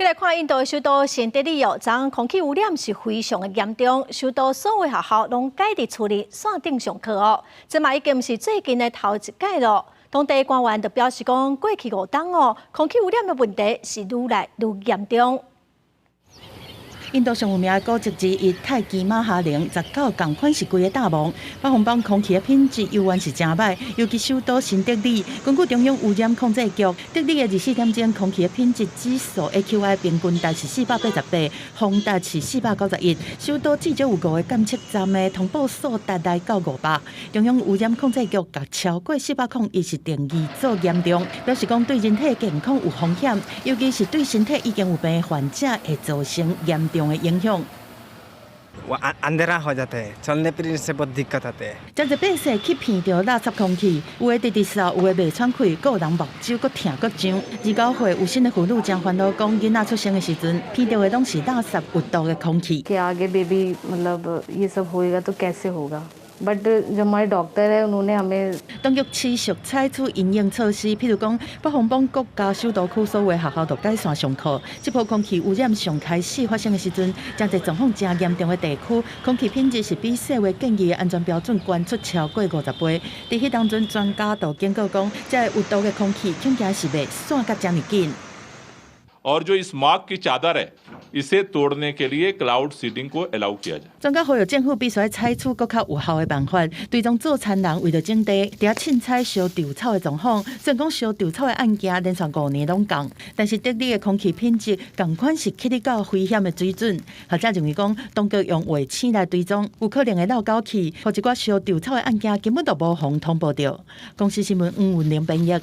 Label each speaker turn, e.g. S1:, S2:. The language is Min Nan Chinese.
S1: 來看印度的首都新德里哦，昨昏空氣污染是非常的嚴重，首都所有學校攏改佇厝裡線頂上課哦。這嘛已經毋是最近的頭一擺囉。當地官員就表示講，過去五冬哦，空氣污染的問題是愈來愈嚴重。
S2: 印度上有名的古蹟之一泰姬瑪哈陵，十九仝款是規个罩霧，北方邦空氣的品質猶原是誠䆀，尤其首都新德里。根據中央污染控制局，德里的24點鐘空氣的品質指數 AQI 平均值是488，峰值是491。首都至少有五個監測站的通報數值來到500。中央污染控制局共超過401是定義做嚴重，表示講對人體健康有風險，尤其是對身體已經有病的患者會造成嚴重的影響。
S3: अंधेरा हो जाते हैं चलने फिरने से बहुत दिक्कत आते हैं。
S2: 真濟百姓去鼻著垃圾空氣，有的直直嗽，有的袂喘氣，閣有人目睭閣疼閣脹。29歲有新的婦女誠煩惱，講囡仔出生的時陣，鼻著的攏是垃圾有毒的空氣。
S4: कि आगे बेबी मतलब ये सब होएगा तो कैसे होगा, बट जो हमारे डॉक्टर है उन्होंने हमें
S2: 當局持續採取因應措施，譬如講，北方邦國家首都區所有學校都改線上課。這波空氣污染上開始發生的時陣，真濟狀況誠嚴重的地區，空氣品質是比世衛建議的安全標準懸出超過50倍。佇彼當陣，專家就警告講，這个有毒的空氣恐驚是袂散甲遮爾緊。
S5: और जो इस स्मॉग की चादर है, इसे तोड़ने के लिए क्लाउड सीडिंग को अलाउ किया जाए。
S2: 專家呼籲政府必須愛採取閣較有效的辦法，追蹤做田人為著種地，佇遐凊彩燒稻草的狀況。雖然講燒稻草的案件連續5年攏降，但是德里的空氣品質仝款是起佇到危險的水準。學者認為講，當局用衛星來追蹤，有可能會漏狗去，予一寡燒稻草的案件根本就無予通報著。公視新聞黃雲玲編譯。